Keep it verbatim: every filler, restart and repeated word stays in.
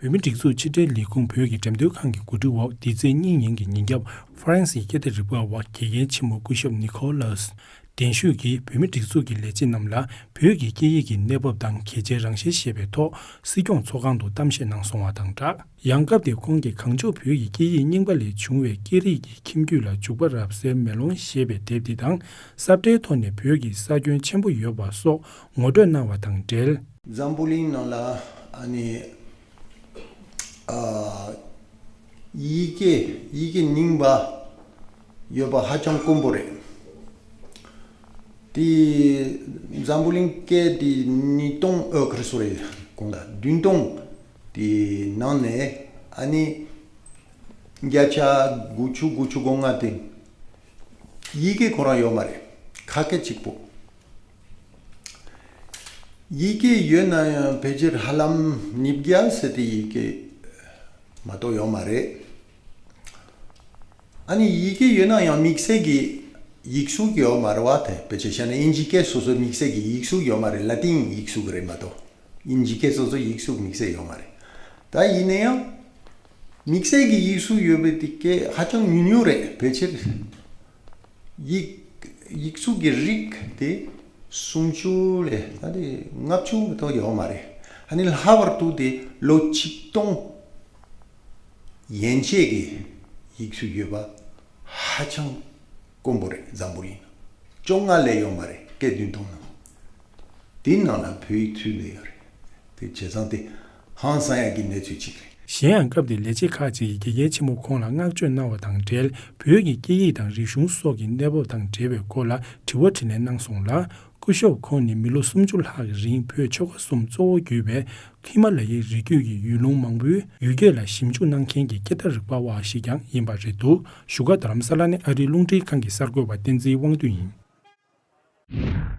བོད་མིའི་སྒྲིག་འཛུགས་ཕྱི་དྲིལ་ལས་ཁུངས་བོད་ཀྱི་འགྲེམས་སྟོན་ཁང་གི་གོ་སྒྲིག་འོག་འདི་ཚེས་གཉིས་ཉིན་གྱི་ཉིན་རྒྱབ་ཧྥ་རན་སིའི་སྐད་བརྡ་རིག་པ་བ་དགེ་རྒན་ཆེན་མོ་སྐུ་ཞབས་ནི་ཁོ་ལཱས་ལྡན་ཤོས་ཀྱིས་བོད་མིའི་སྒྲིག་འཛུགས་ཀྱི་ལས་བྱེད་རྣམས་ལ་བོད་ཀྱི་སྐད་ཡིག་གི་གནས་བབ་དང་གལ་ཆེའི་རང་བཞིན་ཞེས་པའི་ཐོག་སྲིད་སྐྱོང་ཚོགས་ཁང་དུ་གཏམ་བཤད་གནང་སོང་བ་དང་སྦྲགས། ཡང་སྐབས་དེར་ཁོང་གིས་གངས་ལྗོངས་བོད་ཀྱི་སྐད་ཡིག་རྙིང་པ་ལས་བྱུང་བའི་སྐད་རིགས་ཀྱི་ཁྱིམ་རྒྱུད་ལ་འཇུག་པ་རབ་གསལ་མེ་ལོང་ཞེས་པའི་དེབ་འདི་དང་། ས་བཀྲའི་ཐོག་ནས་བོད་ཀྱི་ས་ཁྱོན་ཆེན་པོ་ཡོད་པ་སོགས་ངོ་སྤྲོད་གནང་བ་དང་འབྲེལ། འཛམ་བུ་གླིང་ནང་ལ་ཨ་ནི་ཨ་ཡི་གེ་ཡི་གེ་རྙིང་པ་ཡོད་པ་ཧ་ཅང་དཀོན་པོ་རེད། དེ་འཛམ་བུ་གླིང་སྐད་དེ་ཉིས་སྟོང་ཨོ་ཁ་རི་སོ་རེད་གོང་ལ་བདུན་སྟོང་དེ་ནང་ནས་ཨ་ནི་བརྒྱ་ཆ་དགུ་བཅུ་དགུ་བཅུ་གོ་ལྔ་དེ་ཡི་གེ་ཁོ་རང་ཡོད་མ་རེད། ཁ་སྐད་གཅིག་པོ། ཡི་གེ་ཡོད་ན་ཡང་ཕལ་ཆེར་ཧ་ལམ་ཉིས་བརྒྱ་ཟེར་དེ་ཡི་གེ་མ་གཏོགས་ཡོད་མ་རེད། ཨ་ནི་ཡི་གེ་ཡོད་ན་ཡང་དམིགས་བསལ་གྱི་ཡིག་གཟུགས་ཡོད་མ་རེད་བ། དེ་ཕལ་ཆེར་བཤད་ན་དབྱིན་ཇི་སྐད་སོ་སོའི་དམིགས་བསལ་གྱི་ཡིག་གཟུགས་ཡོད་མ་རེད། ལ་ཏིན་ཡིག་གཟུགས་རེད་མ་གཏོགས་དབྱིན་ཇི་སྐད་སོ་སོའི་ཡིག་གཟུགས་དམིགས་བསལ་ཡོད་མ་རེད། ད་ཡིན་ན་ཡང་དམིགས་བསལ་གྱི་ཡིག་གཟུགས་ཡོད་པའི་དེ་སྐད་ཧ་ཅང་ཉུང་ཉུང་རེད། ཕལ་ཆེར་ཡིག་ཡིག་གཟུགས་ཀྱི་རིགས་དེ་སུམ་ཅུ་ལས་ད་དེ་ལྔ་བཅུ་མ་གཏོགས་ཡོད་མ་རེད། ཨ་ནི་ལྷག་པར་དུ་དེ་ལོ་ཆིག་སྟོང་ཡན་ཆད་ཀྱི་ཡིག་གཟུགས་ཡོད་པ་ཧ་ཅང་དཀོན་པོ་རེད། འཛམ་བུ་གླིང་བཅོ་ལྔ་ལས་ཡོད་མ་རེད། སྐད་བདུན་སྟོང་ནང་། དེའི་ནང་ལ་བོད་ཡིག་ཚུད་ལས་ཡོད་རེད། དེ་བྱས་ཙང་དེ་ཧང་སང་ཡག་གི་གནས་ཚུལ་ཅིག་རེད། གཞན་ཡང་སྐབས་དེར་ལས་བྱེད་ཁག་ཅིག་གིས་དགེ་རྒན་ཆེན་མོ་ཁོང་ལ་བསྔགས་བརྗོད་གནང་བ་དང་འབྲེལ། བོད་ཀྱི་སྐད་ཡིག་དང་རིག་གཞུང་སོགས་ཀྱི་གནས་བབ་དང་འབྲེལ་བའི་སྐོར་ལ་དྲི་བ་དྲིས་ལན་གནང་སོང་ལ། སྐུ་ཞབས་ཁོང་ནི་མི་ལོ་སུམ་ཅུ་ལྷག་གི་རིང་བོད་ཆོལ་ཁ་གསུམ་གཙོ་བོ་གྱུར་པའི་ཧི་མ་ལ་ཡའི་རི་རྒྱུད་ཀྱི་ཡུལ་ལུང་མང་པོའི་ཡུལ་སྐད་ལ་ཞིབ་འཇུག་གནང་མཁན་གྱི་སྐད་བརྡ་རིག་པ་བ་ཞིག་ཀྱང་ཡིན་པ་རེད་འདུག་བཞུགས་སྒར་རྡ་རམ་ས་ལ་ནས་ཨ་རིའི་རླུང་འཕྲིན་ཁང་གི་གསར་འགོད་པ་བསྟན་འཛིན་དབང་འདུས་ཡིན།